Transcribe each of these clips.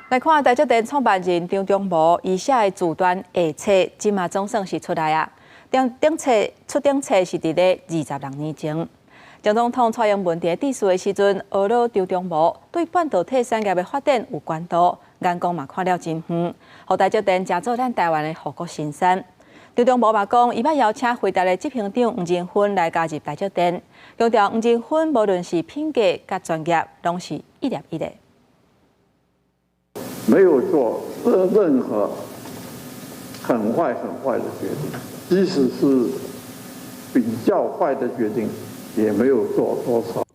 來看台積電創辦人張忠謀，伊寫的自傳下冊，這馬總算是出來啊！頂頂冊出頂冊是佇咧26年前。前總統蔡英文佇致辭的時陣，呵咾張忠謀對半導體產業的發展有關注，眼光嘛看了真遠，予台積電成做咱台灣的護國神山。張忠謀嘛講，伊欲邀請輝達的執行長黃仁勳來加入台積電，強調黃仁勳無論是品格佮專業，攏是一粒一的。沒有做任何很壞很壞的決定，即使是比較壞的決定，也沒有做多少。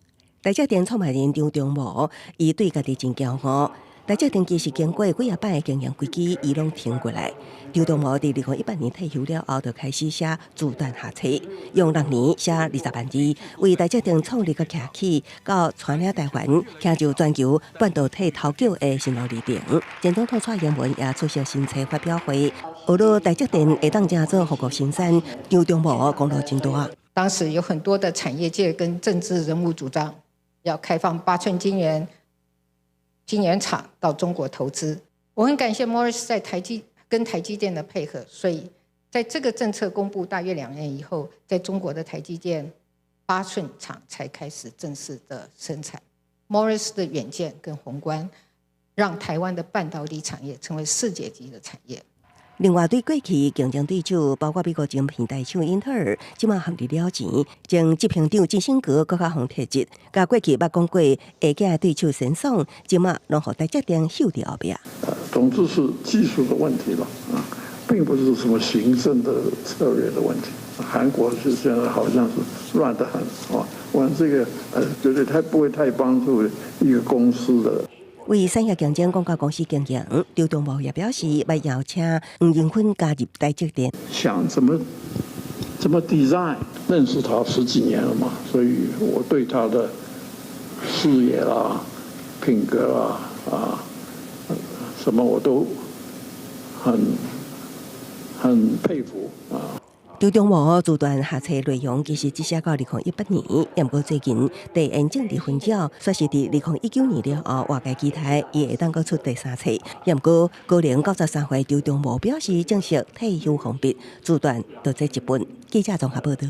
台積電創辦人張忠謀，伊對家己真驕傲。台積電其實經過幾仔擺的經營危機，伊攏挺過來。張忠謀佇2018年退休了後，就開始寫自傳下冊，用6年寫20萬字，為台積電創立佮徛起，到帶領台灣，成就全球半導體頭腳的心路歷程。前總統蔡英文也出席新冊發表會，呵咾台積電會當成做護國神山，張忠謀功勞真大。當時有很多的產業界跟政治人物主張要開放8寸晶圓廠到中國投資。我很感謝 Morris 在台積跟台積電的配合，所以在這個政策公布大約2年以後，在中國的台積電8寸廠才開始正式的生產。Morris 的遠見跟宏觀，讓台灣的半導體產業成為世界級的產業。另外，對過去競爭對手，包括美國晶片大廠英特爾，這馬陷入了錢，前執行長基辛格閣較予撤職，佮過去捌講過下架對手神送，這馬攏予台積電睺佇後壁。總之是技術的問題了啊，並不是什麼行政的策略的問題。韓國是現在好像是亂得很啊，我這個絕對太不會太幫助一個公司的。為產業競爭廣告公司經營，張忠謀也表示欲邀請黃仁勳加入台積電。想怎麼 design，認識他十幾年了嘛，所以我對他的事業啦、品格啦啊，什麼我都很佩服啊。張忠謀自傳下冊內容其實只寫到2018年，毋過最近地緣政治紛擾，煞是佇2019年了後，外界期待伊會當閣出第三冊。毋過高齡93歲張忠謀表示正式退休封筆，自傳就這一本。記者綜合報道。